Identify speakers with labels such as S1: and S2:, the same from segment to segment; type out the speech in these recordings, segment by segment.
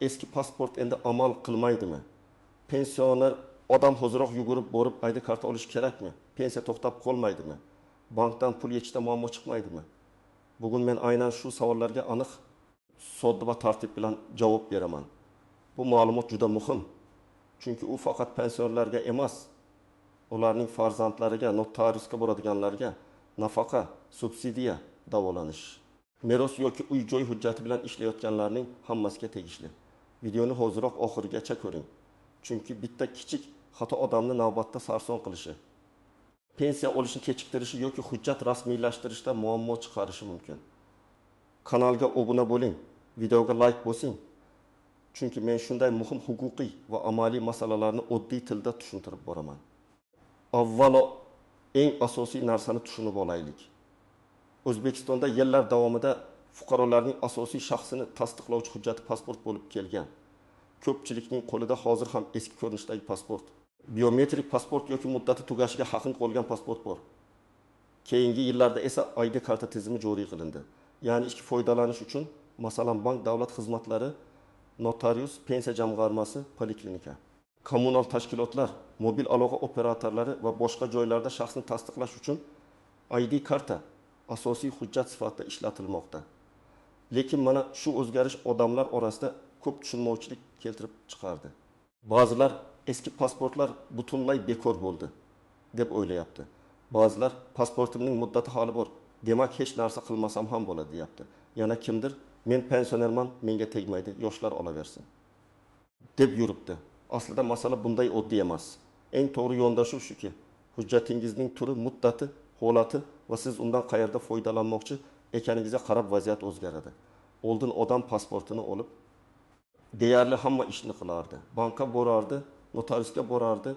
S1: Eski pasport endi amal qilmaydimi? Pensioner odam hoziroq yugurib borib ID karta olishi kerakmi? Pensiya to'xtab qolmaydimi? Bankdan pul yechishda muammo chiqmaydimi? Bugun men aynan shu savollarga aniq, sodda va tartib bilan javob beraman. Bu ma'lumot juda muhim. Chunki u faqat pensionerlarga emas, ularning farzandlariga, notariusga boradiganlarga, nafaqa, subsidiya, davolanish, meros yoki uy-joy hujjati bilan ishlayotganlarning hammasiga tegishli. Videoni hoziroq oxirigacha ko'ring. Chunki bitta kichik xato odamni navbatda sarson qilishi, pensiya olishni kechiktirishi yoki hujjat rasmiylashtirishda muammo chiqarishi mumkin. Kanalga obuna bo'ling, videoga like bosing. Chunki men shunday muhim huquqiy va amaliy masalalarni oddiy tilda tushuntirib boraman. Avvalo eng asosiy narsani tushunib olaylik. O'zbekistonda yillar davomida fuqarolarning asosiy shaxsini tasdiqlovchi hujjati pasport bo'lib kelgan. Ko'pchilikning qo'lida hozir ham eski ko'rinishdagi pasport, biometrik pasport yoki muddati tugashiga yaqin qolgan pasport bor. Keyingi yillarda esa ID karta tizimi joriy qilindi. Ya'ni ishga foydalanish uchun, masalan, bank, davlat xizmatlari, notarius, pensiya jamg'armasi, poliklinika, kommunal tashkilotlar, mobil aloqa operatorlari va boshqa joylarda shaxsni tasdiqlash uchun ID karta asosiy hujjat sifatida ishlatilmoqda. Lekin mana shu o'zgarish odamlar orasida ko'p tushunmovchilik keltirib chiqardi. Ba'zilar eski pasportlar butunlay bekor bo'ldi deb o'ylayapti. Ba'zilar pasportimning muddati hali bor, demak hech narsa qilmasam ham bo'ladi deyapti. Yana kimdir men pensionerman, menga tegmaydi, yoshlar olaversin deb yuribdi. Aslida masala bunday oddiy emas. Eng to'g'ri yondashuv shuki, hujjatingizning turi, muddati, holati va siz undan qayerda foydalanmoqchi ekaningizga qarab vaziyat o'zgaradi. Oldin odam pasportini olib deyarli hamma ishni qilardi. Bankka borardi, notariusga borardi,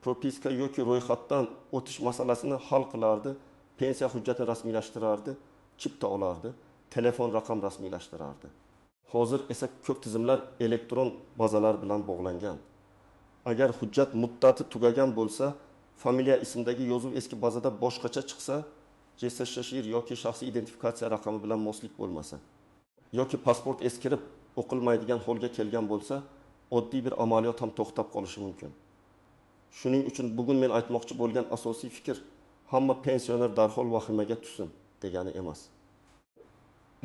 S1: propiska yoki ro'yxatdan o'tish masalasini hal qilardi, pensiya hujjatini rasmiylashtirardi, chipta olardi, telefon raqam rasmiylashtirardi. Hozir esa ko'p tizimlar elektron bazalar bilan bog'langan. Agar hujjat muddati tugagan bo'lsa, familiya ismidagi yozuv eski bazada boshqacha chiqsa, JSShR yoki shaxsiy identifikatsiya raqami bilan moslik bo'lmasa, yoki pasport eskirib o'qilmaydigan holga kelgan bo'lsa, oddiy bir amaliyot ham to'xtab qolishi mumkin. Shuning uchun bugun men aytmoqchi bo'lgan asosiy fikr, hamma pensioner darhol vahimaga tushsin degani emas.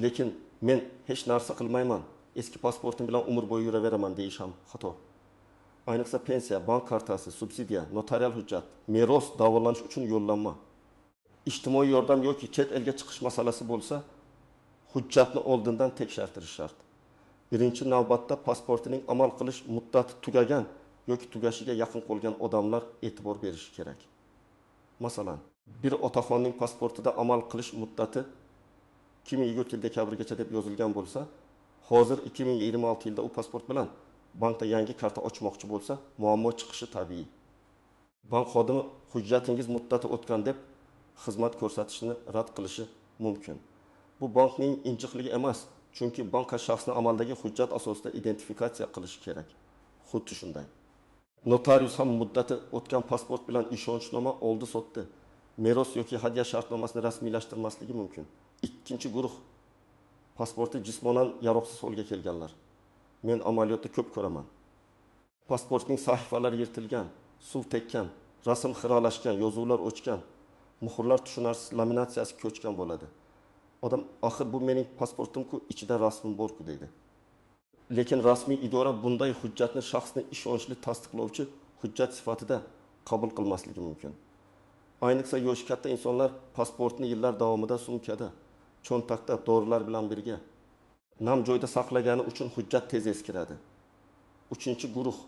S1: Lekin men hech narsa qilmayman, eski pasportim bilan umr bo'yi yuraveraman deyish ham xato. Ayniqsa pensiya, bank kartasi, subsidiya, notarial hujjat, meros, davolanish uchun yo'llanma, ijtimoiy yordam yoki chet elga chiqish masalasi bo'lsa, hujjatni oldindan tekshirtirish shart. Birinchi navbatda pasportining amal qilish muddati tugagan yoki tugashiga yaqin qolgan odamlar e'tibor berishi kerak. Masalan, bir otaxonning pasportida amal qilish muddati 2020 yil dekabrgacha deb yozilgan bo'lsa, hozir 2026 yilda u pasport bilan bankda yangi karta ochmoqchi bo'lsa, muammo chiqishi tabiiy. Bank xodimi hujjatingiz muddati o'tgan deb xizmat ko'rsatishni rad qilishi mumkin. Bu bankning injiqligi emas, chunki banka shaxsni amaldagi hujjat asosida identifikatsiya qilishi kerak. Xuddi shunday. Notarius ham muddati o'tgan pasport bilan ishonchnoma oldi-sotdi, meros yoki hadya shartnomasini rasmiylashtirmasligi mumkin. Ikkinchi guruh pasporti jismonan yaroqsiz holga kelganlar. Men amaliyotda ko'p ko'raman. Pasportning sahifalari yirtilgan, suv tekkan, rasm xiralashgan, yozuvlar o'chgan, muhrlar tushunarsiz laminatsiyasi ko'chgan bo'ladi. Odam axir bu mening pasportim-ku, ichida rasmim bor-ku deydi. Lekin rasmiy idora bunday hujjatni shaxsni ishonchli tasdiqlovchi hujjat sifatida qabul qilmasligi mumkin. Ayniqsa yoshi katta insonlar pasportni yillar davomida sumkada, cho'ntakda, dorilar bilan birga nam joyda saqlagani uchun hujjat tez eskiradi. Uchinchi guruh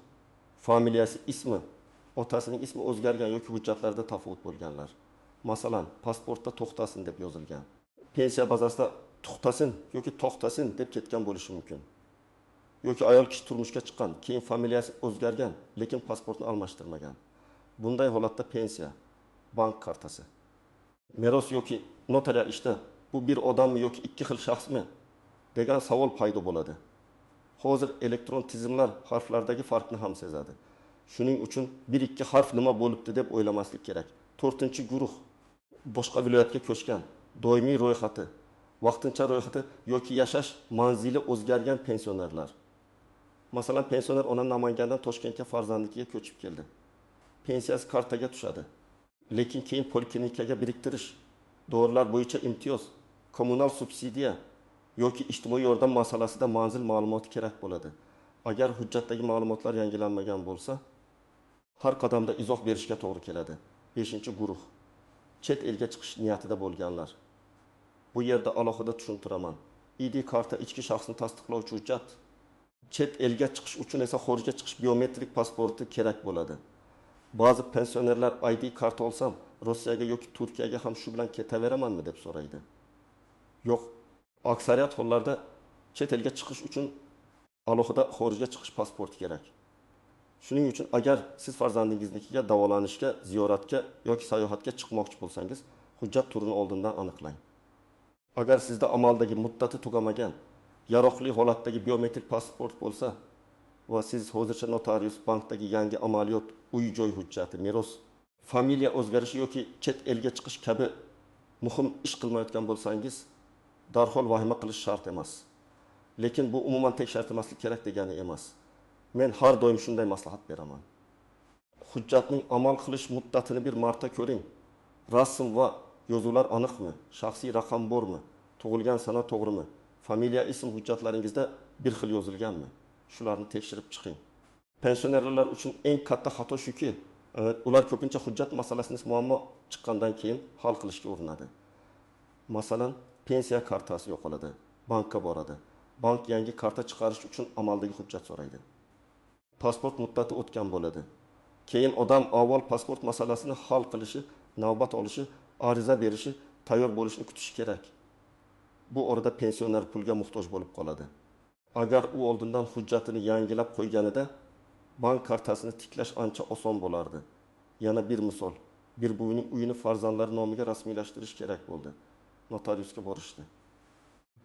S1: familiyasi, ismi, otasining ismi o'zgargan yoki hujjatlarda tafovut bo'lganlar. Masalan, pasportda to'xtasin deb yozilgan. Pensiya bazasida to'xtasin yoki to'xtasin deb ketgan bo'lishi mumkin. Yoki ayol kishi turmushga chiqqan, keyin familiyasi o'zgargan, lekin pasportni almashtirmagan. Bunday holatda pensiya, bank kartasi, meros yoki notarial ishda bu bir odammi yoki ikki xil shaxsmi degan savol paydo bo'ladi. Hozir elektron tizimlar harflardagi farqni ham sezadi. Shuning uchun bir ikki harf nima bo'libdi deb o'ylamaslik kerak. To'rtinchi guruh boshqa viloyatga ko'chgan, doimiy ro'yxati, vaqtincha ro'yxati yoki yashash manzili o'zgargan pensionerlar. Masalan, pensioner ona Namangandan Toshkentga farzandinikiga ko'chib keldi. Pensiyasi kartaga tushadi. Lekin keyin poliklinikaga biriktirish, dorilar bo'yicha imtiyoz, kommunal subsidiya yoki ijtimoiy yordam masalasida manzil ma'lumoti kerak bo'ladi. Agar hujjatdagi ma'lumotlar yangilanmagan bo'lsa, har qadamda izoh berishga to'g'ri keladi. Beshinchi guruh: chet elga chiqish niyatida bo'lganlar. Bu yerda alohida tushuntiraman. ID karta ichki shaxsni tasdiqlovchi hujjat. Chet elga chiqish uchun esa xorijga chiqish biometrik pasporti kerak bo'ladi. Ba'zi pensionerlar ID karta olsam, Rossiyaga yoki Turkiyaga ham shu bilan ketaveramanmi deb so'raydi. Yo'q, aksariyat hollarda chet elga chiqish uchun alohida xorijga chiqish pasporti kerak. Shuning uchun agar siz farzandingiznikiga davolanishga, ziyoratga yoki sayohatga chiqmoqchi bo'lsangiz, hujjat turini oldindan aniqlang. Agar sizda amaldagi muddati tugamagan, yaroqli holatdagi biometrik pasport bo'lsa va siz hozircha notarius, bankdagi yangi amaliyot, uy-joy hujjati, meros, familiya o'zgarishi yoki chet elga chiqish kabi muhim ish qilmayotgan bo'lsangiz, darhol vahima qilish shart emas. Lekin bu umuman tekshirtirmaslik kerak degani emas. Men har doim shunday maslahat beraman. Hujjatning amal qilish muddatini bir marta ko'ring. Rasm va yozuvlar aniqmi? Shaxsiy raqam bormi? Tug'ilgan sana to'g'rimi? Familiya, ism hujjatlaringizda bir xil yozilganmi? Shularni tekshirib chiqing. Pensionerlar uchun eng katta xato shuki, ular ko'pincha hujjat masalasini muammo chiqqandan keyin hal qilishga urinadi. Masalan, pensiya kartasi yo'qoladi, bankka boradi. Bank yangi karta chiqarish uchun amaldagi hujjat so'raydi. Pasport muddati o'tgan bo'ladi. Keyin odam avval pasport masalasini hal qilishi, navbat olishi, ariza berishi, tayyor bo'lishini kutishi kerak. Bu orada pensioner pulga muhtoj bo'lib qoladi. Agar u oldindan hujjatini yangilab qo'yganida bank kartasini tiklash ancha oson bo'lardi. Yana bir misol: bir buvining uyini farzandlari nomiga rasmiylashtirish kerak bo'ldi. Notariusga borishdi.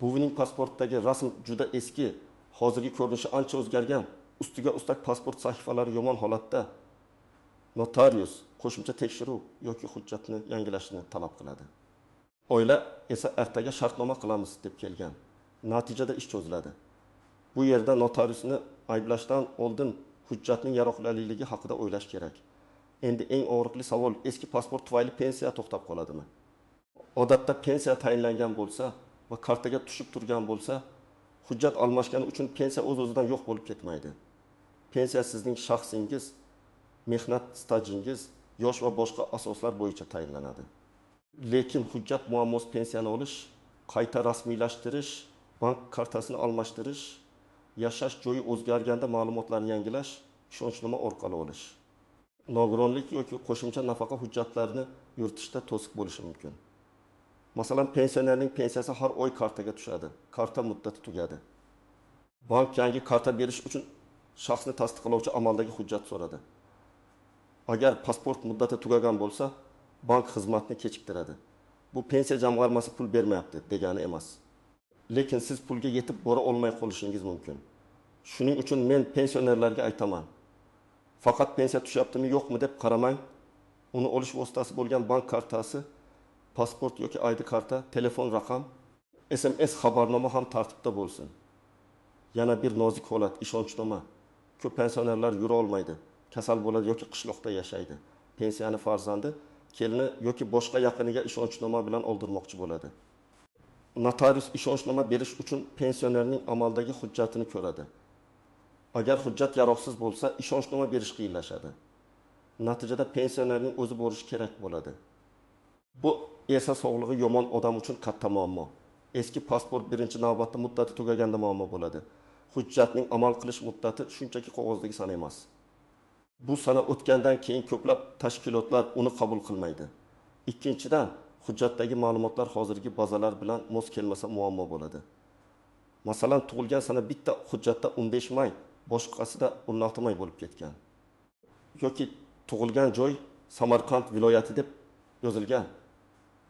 S1: Buvining pasportdagi rasm juda eski, hozirgi ko'rinishi ancha o'zgargan. Ustiga ustak pasport sahifalari yomon holatda. Notarius qo'shimcha tekshiruv yoki hujjatni yangilashni talab qiladi. Oila esa ertaga shartnoma qilamiz deb kelgan. Natijada ish cho'ziladi. Bu yerda notariusni ayblashdan oldin hujjatning yaroqliligi haqida o'ylash kerak. Endi eng og'riqli savol: eski pasport tufayli pensiya to'xtab qoladimi? Odatda pensiya tayinlangan bo'lsa va kartaga tushib turgan bo'lsa, hujjat almashgani uchun pensiya o'z-o'zidan yo'q bo'lib ketmaydi. Pensiya sizning shaxsingiz, mehnat stajingiz, yosh va boshqa asoslar bo'yicha tayinlanadi. Lekin hujjat muammosi pensiyani olish, qayta rasmiylashtirish, bank kartasini almashtirish, yashash joyi o'zgarganda ma'lumotlarni yangilash, ishonchnoma orqali olish, nogironlik yoki qo'shimcha nafaqa hujjatlarini yuritishda to'siq bo'lishi mumkin. Masalan, pensionerning pensiyasi har oy kartaga tushadi. Karta muddati tugadi. Bank yangi karta berish uchun shaxsni tasdiqlovchi amaldagi hujjat so'radi. Agar pasport muddati tugagan bo'lsa, bank xizmatni kechiktiradi. Bu pensiya jamg'armasi pul bermayapti degani emas. Lekin siz pulga yetib bora olmay qolishingiz mumkin. Shuning uchun men pensionerlarga aytaman: faqat pensiya tushyaptimi yo'qmi deb qaramang. Uni olish vositasi bo'lgan bank kartasi, pasport yoki ID karta, telefon raqam, SMS xabarnoma ham tartibda bo'lsin. Yana bir nozik holat: ishonchnoma. Ko'p pensionerlar yura olmaydi, kasal bo'ladi yoki qishloqda yashaydi. Pensiyani farzandi, kelini yoki boshqa yaqiniga ishonchnoma bilan oldirmoqchi bo'ladi. Notarius ishonchnoma berish uchun pensionerning amaldagi hujjatini ko'radi. Agar hujjat yaroqsiz bo'lsa, ishonchnoma berish qiyinlashadi. Natijada pensionerning o'zi borishi kerak bo'ladi. Bu esa sog'lig'i yomon odam uchun katta muammo. Eski pasport birinchi navbatda muddati tugaganda muammo bo'ladi. Hujjatning amal qilish muddati shunchaki qog'ozdagi sana emas. Bu sana o'tgandan keyin ko'plab tashkilotlar uni qabul qilmaydi. Ikkinchidan, hujjatdagi ma'lumotlar hozirgi bazalar bilan mos kelmasa muammo bo'ladi. Masalan, tug'ilgan sana bitta hujjatda 15 may, boshqasida 16 may bo'lib ketgan. Yoki tug'ilgan joy Samarqand viloyati deb yozilgan,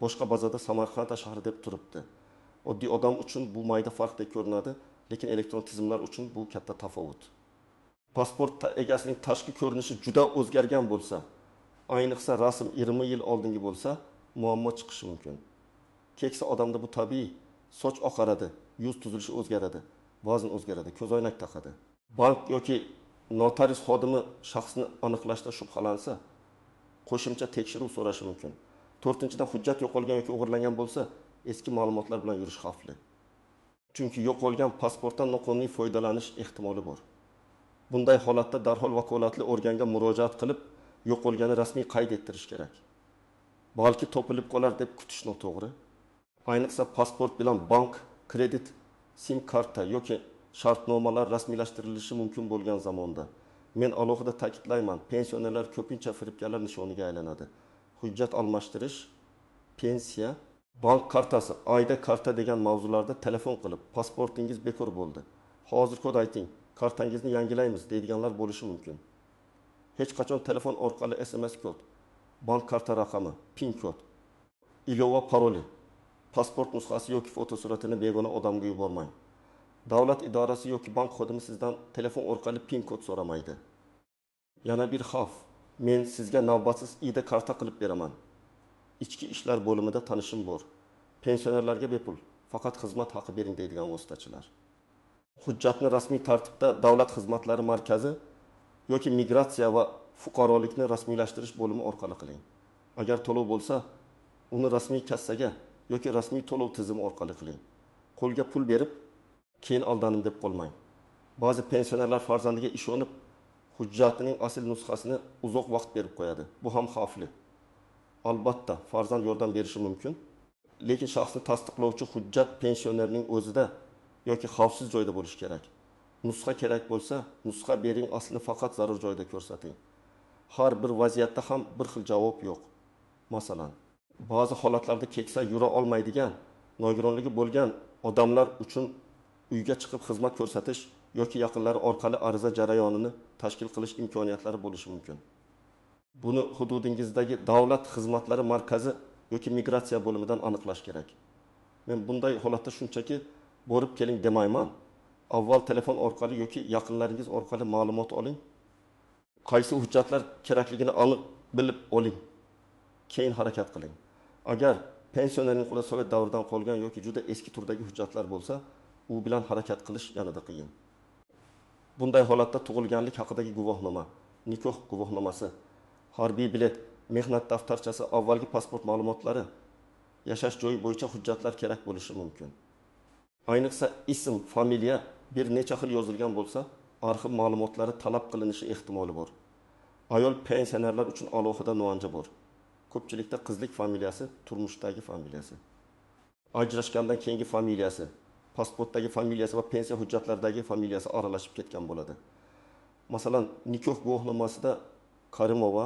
S1: boshqa bazada Samarqand shahri deb turibdi. Oddiy odam uchun bu mayda farqdek ko'rinadi, lekin elektron tizimlar uchun bu katta tafovut. Pasport egasining tashqi ko'rinishi juda o'zgargan bo'lsa, ayniqsa rasm 20 yil oldingi bo'lsa, muammo chiqishi mumkin. Keksa odamda bu tabiiy, soch oqaradi, yuz tuzilishi o'zgaradi, vazn o'zgaradi, ko'zoynak taqadi. Bank yoki notarius xodimi shaxsni aniqlashda shubhalansa, qo'shimcha tekshiruv so'rashi mumkin. To'rtinchidan, hujjat yo'qolgan yoki o'g'irlangan bo'lsa, eski ma'lumotlar bilan yurish xavfli. Chunki yo'qolgan pasportdan noqonuniy foydalanish ehtimoli bor. Bunday holatda darhol vakolatli organga murojaat qilib, yo'qolgani rasmiy qayd ettirish kerak. Balki topilib qolar deb kutish noto'g'ri. Ayniqsa pasport bilan bank, kredit, sim karta yoki shartnomalar rasmiylashtirilishi mumkin bo'lgan zamonda. Men alohida ta'kidlayman, pensionerlar ko'pincha firibgarlar nishoniga aylanadi. Hujjat almashtirish, pensiya, bank kartasi, ID karta degan mavzularda telefon qilib, pasportingiz bekor bo'ldi, hozir kod ayting, kartangizni yangilaymiz deydiganlar bo'lishi mumkin. Hech qachon telefon orqali SMS kod, bank karta raqami, PIN kod, ilova paroli, pasport nusxasi yoki fotosuratini begona odamga yubormang. Davlat idorasi yoki bank xodimi sizdan telefon orqali PIN kod so'ramaydi. Yana bir xavf, men sizga navbatsiz ID karta qilib beraman. Ichki ishlar bo'limida tanishim bor. Pensionerlarga bepul, faqat xizmat haqi bering deydigan vositachilar. Hujjatni rasmiy tartibda davlat xizmatlari markazi yoki migratsiya va fuqarolikni rasmiylashtirish bo'limi orqali qiling. Agar to'lov bo'lsa, uni rasmiy kassaga yoki rasmiy to'lov tizimi orqali qiling. Qo'lga pul berib, keyin aldandim deb qolmang. Ba'zi pensionerlar farzandiga ishonib, hujjatining asl nusxasini uzoq vaqt berib qo'yadi. Bu ham xavfli. Albatta, farzand yordam berishi mumkin, lekin shaxsni tasdiqlovchi hujjat pensionerning o'zida yoki xavfsiz joyda bo'lishi kerak. Nusxa kerak bo'lsa, nusxa bering, aslini faqat zarur joyda ko'rsating. Har bir vaziyatda ham bir xil javob yo'q. Masalan, ba'zi holatlarda keksa yura olmaydigan, nogironligi bo'lgan odamlar uchun uyga chiqib xizmat ko'rsatish yoki yaqinlari orqali ariza jarayonini tashkil qilish imkoniyatlari bo'lishi mumkin. Buni hududingizdagi davlat xizmatlari markazi yoki migratsiya bo'limidan aniqlash kerak. Men bunday holatda shunchaki borib keling demayman. Avval telefon orqali yoki yaqinlaringiz orqali ma'lumot oling. Qaysi hujjatlar kerakligini aniq bilib oling. Keyin harakat qiling. Agar pensionerning qo'lida sovet davridan qolgan yoki juda eski turdagi hujjatlar bo'lsa, u bilan harakat qilish yanada qiyin. Bunday holatda tug'ilganlik haqidagi guvohnoma, nikoh guvohnomasi, harbiy bilet, mehnat daftarchasi, avvalgi pasport ma'lumotlari, yashash joyi bo'yicha hujjatlar kerak bo'lishi mumkin. Ayniqsa ism, familiya bir necha xil yozilgan bo'lsa, arxiv ma'lumotlari talab qilinishi ehtimoli bor. Ayol pensionerlar uchun alohida nuanja bor. Ko'pchilikda qizlik familiyasi, turmushdagi familiyasi, ajrashgandan keyingi familiyasi, pasportdagi familiyasi va pensiya hujjatlaridagi familiyasi aralashib ketgan bo'ladi. Masalan, nikoh guvohnomasida Karimova,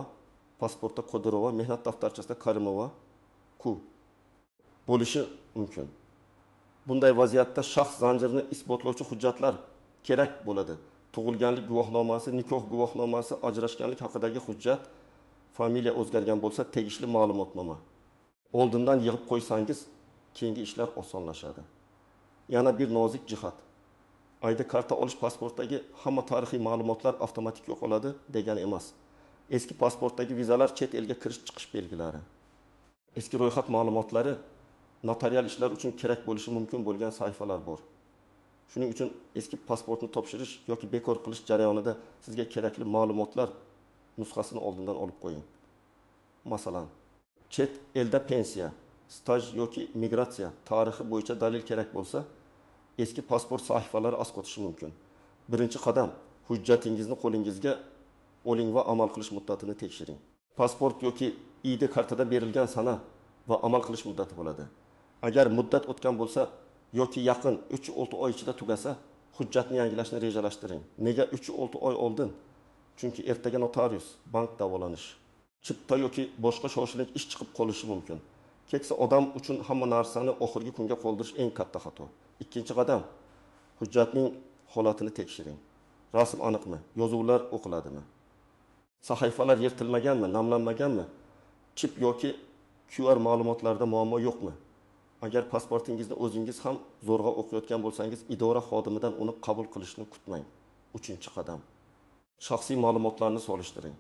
S1: pasportda Qodirova, mehnat daftarchasida Karimova Q bo'lishi mumkin. Bunday vaziyatda shaxs zanjirini isbotlovchi hujjatlar kerak bo'ladi. Tug'ilganlik guvohnomasi, nikoh guvohnomasi, ajrashganlik haqidagi hujjat, familiya o'zgargan bo'lsa tegishli ma'lumotnoma. Oldindan yig'ib qo'ysangiz, keyingi ishlar osonlashadi. Yana bir nozik jihat. ID karta olish pasportdagi hamma tarixiy ma'lumotlar avtomatik yo'qoladi degani emas. Eski pasportdagi vizalar chet elga kirish chiqish belgilari. Eski ro'yxat ma'lumotlari notarial ishlar uchun kerak bo'lishi mumkin bo'lgan sahifalar bor. Shuning uchun eski pasportni topshirish yoki bekor qilish jarayonida sizga kerakli ma'lumotlar nusxasini oldindan olib qo'ying. Masalan, chet elda pensiya, staj yoki migratsiya tarixi bo'yicha dalil kerak bo'lsa, eski pasport sahifalari asqotishi mumkin. Birinchi qadam, hujjatingizni qo'lingizga oling va amal qilish muddatini tekshiring. Pasport yoki ID kartada berilgan sana va amal qilish muddati bo'ladi. Agar muddat o'tgan bo'lsa yoki yaqin 3-6 oy ichida tugasa, hujjatni yangilashni rejalashtiring. Nega 3-6 oy oldin? Chunki ertaga notarius, bank davolanish, chipta yoki boshqa shoshilinch ish chiqib qolishi mumkin. Keksa odam uchun hamma narsani oxirgi kunga qoldirish eng katta xato. Ikkinchi qadam, hujjatning holatini tekshiring. Rasm aniqmi? Yozuvlar o'qiladimi? Sahifalar yirtilmaganmi, namlanmaganmi? Chip yoki QR ma'lumotlarida muammo yo'qmi? Agar pasportingizni o'zingiz ham zo'rg'a o'qiyotgan bo'lsangiz, idora xodimidan uni qabul qilishni kutmang. Uchinchi qadam, shaxsiy ma'lumotlarni solishtiring.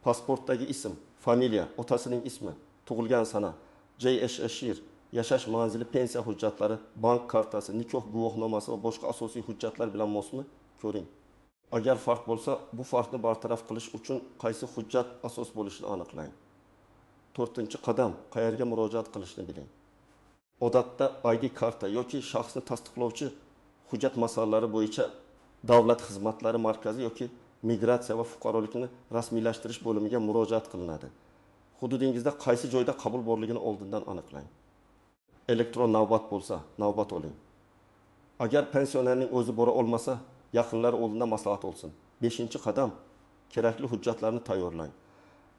S1: Pasportdagi ism, familiya, otasining ismi, tug'ilgan sana, JSHR, yashash manzili, pensiya hujjatlari, bank kartasi, nikoh guvohnomasi va boshqa asosiy hujjatlar bilan mosmi? Ko'ring. Agar farq bo'lsa, bu farqni bartaraf qilish uchun qaysi hujjat asos bo'lishini aniqlang. To'rtinchi qadam: qayerga murojaat qilishni biling. Odatda ID karta yoki shaxsni tasdiqlovchi hujjat masalalari bo'yicha davlat xizmatlari markazi yoki migratsiya va fuqarolikni rasmiylashtirish bo'limiga murojaat qilinadi. Hududingizda qaysi joyda qabul borligini oldindan aniqlang. Elektron navbat bo'lsa, navbat oling. Agar pensionerning o'zi bora olmasa, yaqinlari oldindan maslahat olsin. Beshinchi qadam: kerakli hujjatlarni tayyorlang.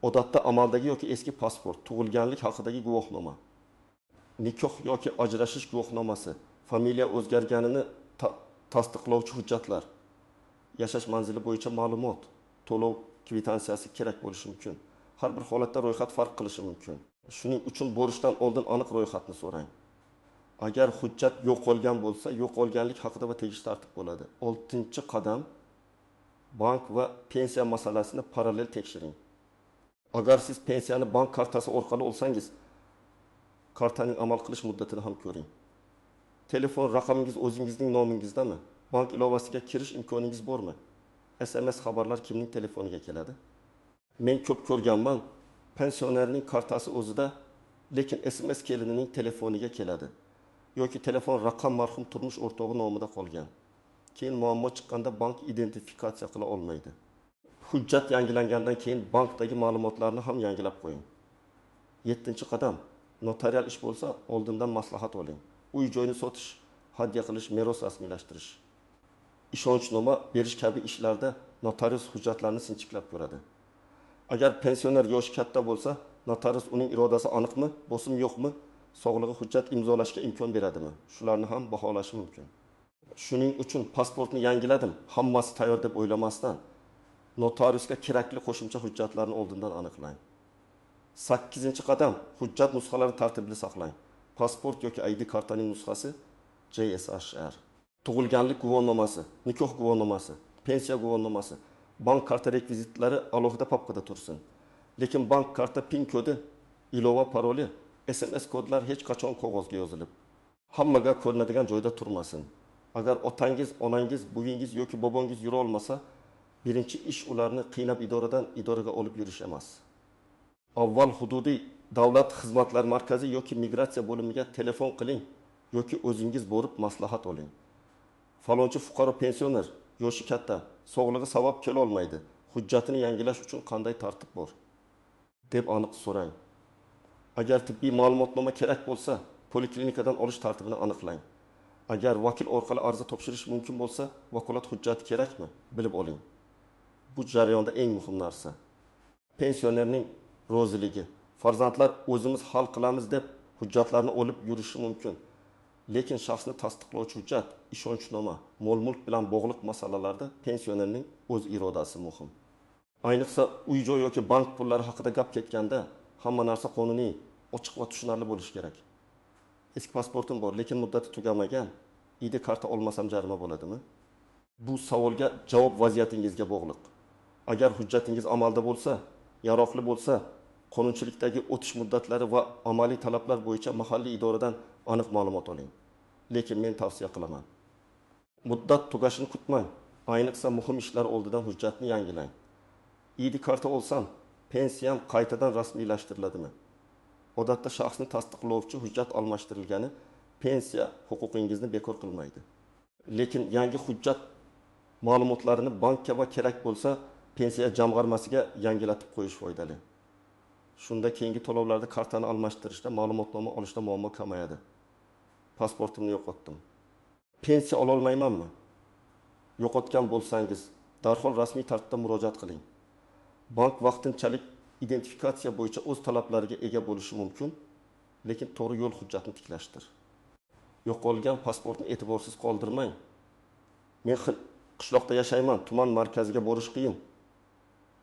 S1: Odatda amaldagi yoki eski pasport, tug'ilganlik haqidagi guvohnoma, nikoh yoki ajrashish guvohnomasi, familiya o'zgarganini tasdiqlovchi hujjatlar, yashash manzili bo'yicha ma'lumot, to'lov kvitansiyasi kerak bo'lishi mumkin. Har bir holatda ro'yxat farq qilishi mumkin. Shuning uchun borishdan oldin aniq ro'yxatni so'rang. Agar hujjat yo'qolgan bo'lsa, yo'qolganlik haqida va tegishli tartib bo'ladi. Oltinchi qadam: bank va pensiya masalasini parallel tekshiring. Agar siz pensiyani bank kartasi orqali olsangiz, kartaning amal qilish muddatini ham ko'ring. Telefon raqamingiz o'zingizning nomingizdami? Bank ilovasiga kirish imkoningiz bormi? SMS xabarlar kimning telefoniga keladi? Men ko'p ko'rganman, pensionerning kartasi o'zida, lekin SMS kelinining telefoniga keladi. Yoki telefon raqam marhum turmush o'rtog'i nomida qolgan. Keyin muammo chiqqanda bank identifikatsiya qila olmaydi. Hujjat yangilangandan keyin bankdagi ma'lumotlarni ham yangilab qo'ying. Yettinchi qadam: notarial ish bo'lsa, oldindan maslahat oling. Uy joyni sotish, hadya qilish, meros rasmiylashtirish, ishonchnoma berish kabi ishlarda notarius hujjatlarni sinchiklab ko'radi. Agar pensioner yoshi katta bo'lsa, notarius uning irodasi aniqmi, bosim yo'qmi, sog'lig'i hujjat imzolashga imkon beradimi? Shularni ham baholashi mumkin. Shuning uchun pasportni yangiladim, hammasi tayyor deb o'ylamasdan, notariusga kerakli qo'shimcha hujjatlarni oldindan aniqlang. Sakkizinchi qadam: hujjat nusxalarini tartibli saqlang. Pasport yoki ID kartaning nusxasi JSHR, tug'ilganlik guvohnomasi, nikoh guvohnomasi, pensiya guvohnomasi, bank karta rekvizitlari alohida papkada tursin. Lekin bank karta PIN kodi, ilova paroli, SMS kodlar hech qachon qog'ozga yozilib, hammaga ko'rinadigan joyda turmasin. Agar otangiz, onangiz, buvingiz yoki bobongiz yura olmasa, birinchi ish ularni qiynab idoradan idoraga olib yurish emas. Avval hududiy davlat xizmatlari markazi yoki migratsiya bo'limiga telefon qiling yoki o'zingiz borib maslahat oling. Falonchi fuqaro pensioner, yoshi katta, sog'lig'i sabab kela olmaydi. Hujjatini yangilash uchun qanday tartib bor? Deb aniq so'rang. Agar tibbiy ma'lumotnoma kerak bo'lsa, poliklinikadan olish tartibini aniqlang. Agar vakil orqali arza topshirish mumkin bo'lsa, vakolat hujjati kerakmi? Bilib oling. Bu jarayonda eng muhim narsa pensionerning roziligi. Farzandlar o'zimiz hal qilamiz deb hujjatlarni olib yurishi mumkin. Lekin shaxsni tasdiqlovchi hujjat, ishonchnoma, mol-mulk bilan bog'liq masalalarda pensionerning o'z irodasi muhim. Ayniqsa uy-joy yoki bank pullari haqida gap ketganda hamma narsa qonuniy, ochiq va tushunarli bo'lishi kerak. Eski pasportim bor, lekin muddati tugamagan. ID karta olmasam jarima bo'ladimi? Bu savolga javob vaziyatingizga bog'liq. Agar hujjatingiz amalda bo'lsa, yaroqli bo'lsa, qonunchilikdagi o'tish muddatlari va amaliy talablar bo'yicha mahalliy idoradan aniq ma'lumot oling. Lekin men tavsiya qilaman. Muddat tugashini kutmang. Ayniqsa muhim ishlar oldidan hujjatni yangilang. ID karta olsam, pensiyam qaytadan rasmiylashtiriladimi? Odatda shaxsni tasdiqlovchi hujjat almashtirilgani pensiya huquqingizni bekor qilmaydi. Lekin yangi hujjat ma'lumotlarini bankka va kerak bo'lsa pensiya jamg'armasiga yangilatib qo'yish foydali. Shunda keyingi to'lovlarda kartani almashtirishda, ma'lumotnoma olishda muammo kamayadi. Pasportimni yo'qotdim. Pensiya ola olmaymanmi? Yo'qotgan bo'lsangiz, darhol rasmiy tartibda murojaat qiling. Bank vaqtinchalik identifikatsiya bo'yicha o'z talablariga ega bo'lishi mumkin, lekin to'g'ri yo'l hujjatni tiklashdir. Yo'qolgan pasportni e'tiborsiz qoldirmang. Men qishloqda yashayman, tuman markaziga borish qiyin.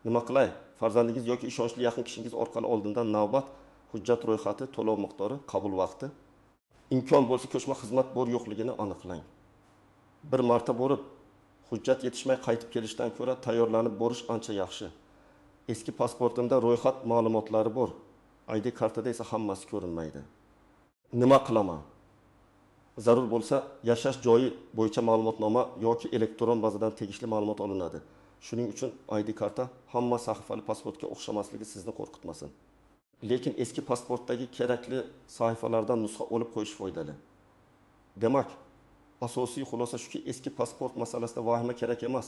S1: Nima qilay? Farzandingiz yoki ishonchli yaqin kishingiz orqali oldindan navbat, hujjat ro'yxati, to'lov miqdori, qabul vaqti, imkon bo'lsa ko'chma xizmat bor yo'qligini aniqlang. Bir marta borib, hujjat yetishmay qaytib kelishdan ko'ra tayyorlanib borish ancha yaxshi. Eski pasportimda ro'yxat ma'lumotlari bor. ID kartada esa hammasi ko'rinmaydi. Nima qilaman? Zarur bo'lsa, yashash joyi bo'yicha ma'lumotnoma yoki elektron bazadan tegishli ma'lumot olinadi. Shuning uchun ID karta hamma sahifali pasportga o'xshamasligi sizni qo'rqitmasin. Lekin eski pasportdagi kerakli sahifalardan nusxa olib qo'yish foydali. Demak, asosiy xulosa shuki, eski pasport masalasida vahima kerak emas,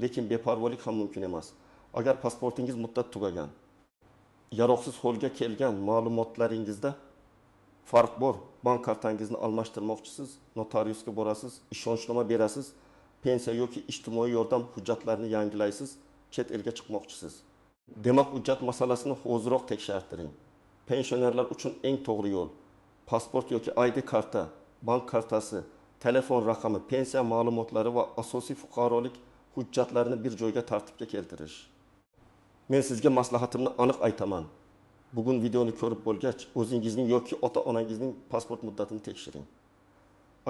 S1: lekin beparvolik ham mumkin emas. Agar pasportingiz muddat tugagan, yaroqsiz holga kelgan ma'lumotlaringizda farq bor, bank kartangizni almashtirmoqchisiz, notariusga borasiz, ishonchnoma berasiz, pensiya yoki ijtimoiy yordam hujjatlarini yangilaysiz, chet elga chiqmoqchisiz. Demak, hujjat masalasini hoziroq tekshirtiring. Pensionerlar uchun eng to'g'ri yo'l pasport yoki ID karta, bank kartasi, telefon raqami, pensiya ma'lumotlari va asosiy fuqarolik hujjatlarini bir joyga tartibga keltirish. Men sizga maslahatimni aniq aytaman. Bugun videoni ko'rib bo'lgach, o'zingizning yoki ota-onangizning pasport muddatini tekshiring.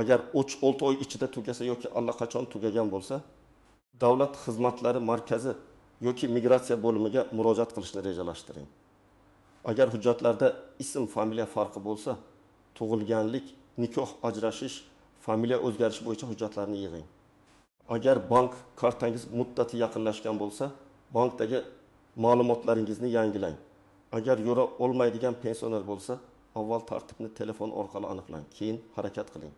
S1: Agar 3-6 oy ichida tugasa yoki allaqachon tugagan bo'lsa, davlat xizmatlari markazi yoki migratsiya bo'limiga murojaat qilishni rejalashtiring. Agar hujjatlarda ism, familiya farqi bo'lsa, tug'ilganlik, nikoh, ajrashish, familiya o'zgarishi bo'yicha hujjatlarni yig'ing. Agar bank kartangiz muddati yaqinlashgan bo'lsa, bankdagi ma'lumotlaringizni yangilang. Agar yura olmaydigan pensioner bo'lsa, avval tartibni telefon orqali aniqlang, keyin harakat qiling.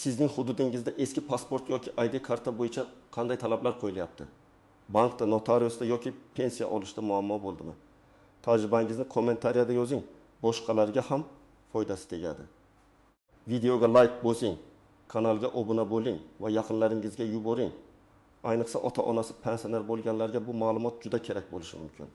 S1: Sizning hududingizda eski pasport yoki ID karta bo'yicha qanday talablar qo'yilyapti? Bankda, notariusda yoki pensiya olishda muammo bo'ldimi? Tajribangizni kommentariyada yozing, boshqalarga ham foydasi tegadi. Videoga like bosing, kanalga obuna bo'ling va yaqinlaringizga yuboring. Ayniqsa ota-onasi pensioner bo'lganlarga bu ma'lumot juda kerak bo'lishi mumkin.